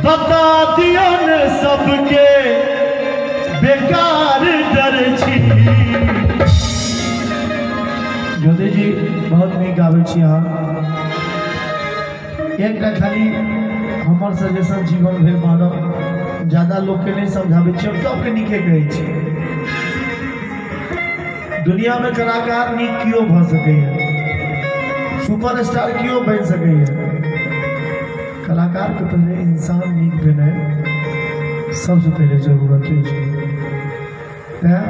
बता दियौ ने सबके बेकार डर छी। ज्योति जी बहुत नीक गाबै छी अहाँ। एकटा खाली हमर सजेशन जीवन भरि मानब, ज्यादा लोकके नहि समझाबै छी हम, सबके नीके कहै छी। दुनियामे कलाकार नीक केओ भऽ सकैए, सुपर स्टार केओ बनि सकैए, कलाकारके पहिले इंसान नीक भेनाइ सबसँ पहिले जरूरत अछि। तैँ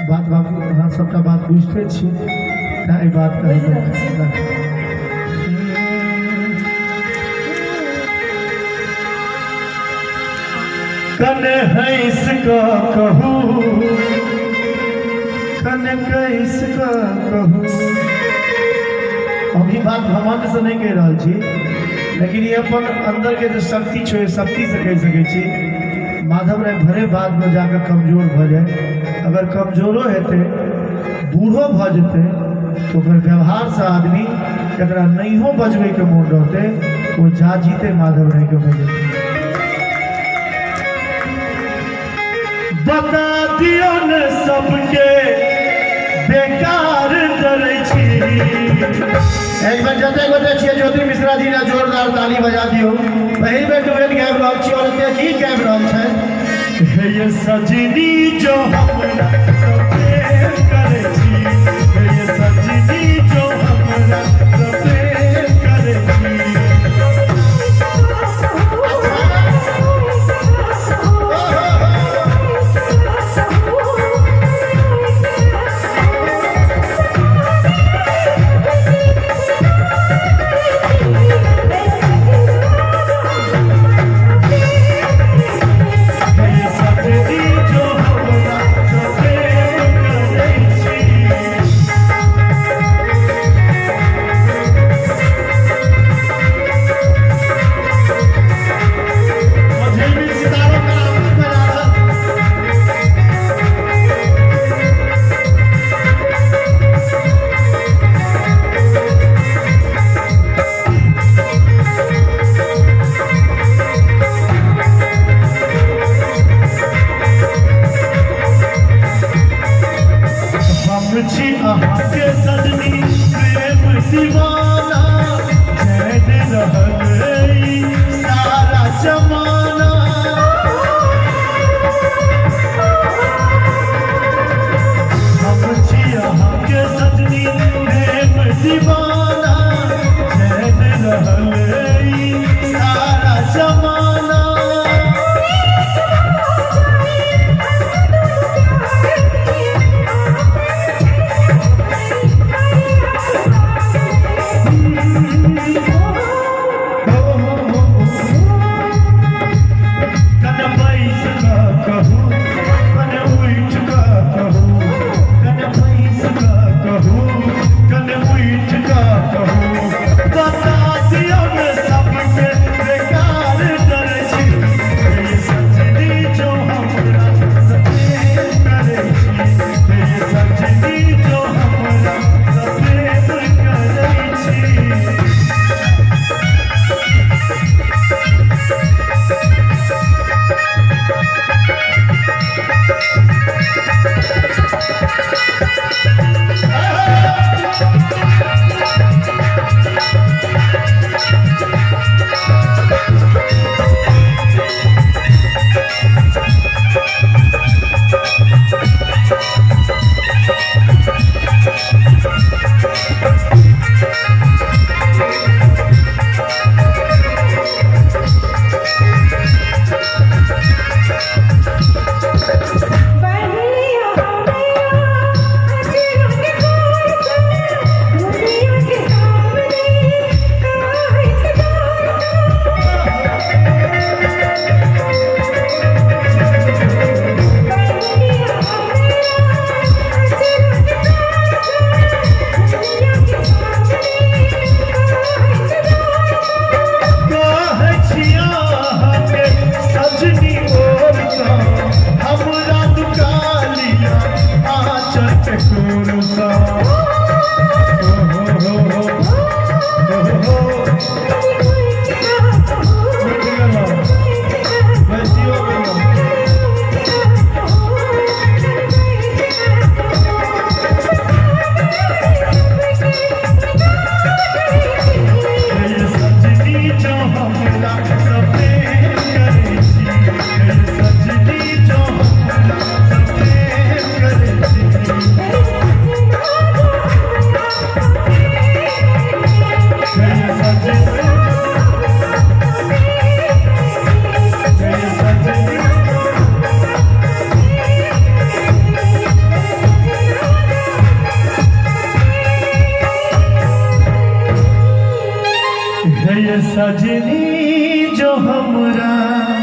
बात बाकी अहाँ सबटा बात बुझिते छी, तैँ एहि बातके हम कने हँस कऽ कहू, कने कैस कऽ कहू। हम ई बात घमंड से नहीं कहि रहल छी, लेकिन ई अपन अंदर के जे शक्ति छै, शक्ति से कहि सकै छी। माधव राय भरे बाद में जाकर कमजोर भऽ जाए, अगर कमजोरो हेतै, बूढ़ो भऽ जेतै, तऽ ओकर व्यवहारसँ आदमी जकरा नहियो बजबैके मोन रहतै, ओ जा जीते माधव रायके बजेतै। बता दियौ ने सबके बेकार डरै छी। एक बेर जते गोटे छियै ज्योति मिश्रा जी ने जोरदार ताली बजा दियौ। पहिल बेर डुएट गाबि रहल छी और एते नीक गाबि रहल छथि। हे ये सजनी जो हमरा से प्रेम करै छी, हे ये सजनी जो हमरा से प्रेम करै छी। हे सजनी जो हमरा से प्रेम करै छी। और झिलमिल सितारों का आनंद बजा रहल। हम छी अहाँके सजनी प्रेम दीवाना, चैन रहल ई सारा जमाना। हम छी अहाँके सजनी प्रेम दीवाना, चैन रहल ई सारा जमाना। हो हो हो। रे सजनी जो हमरा।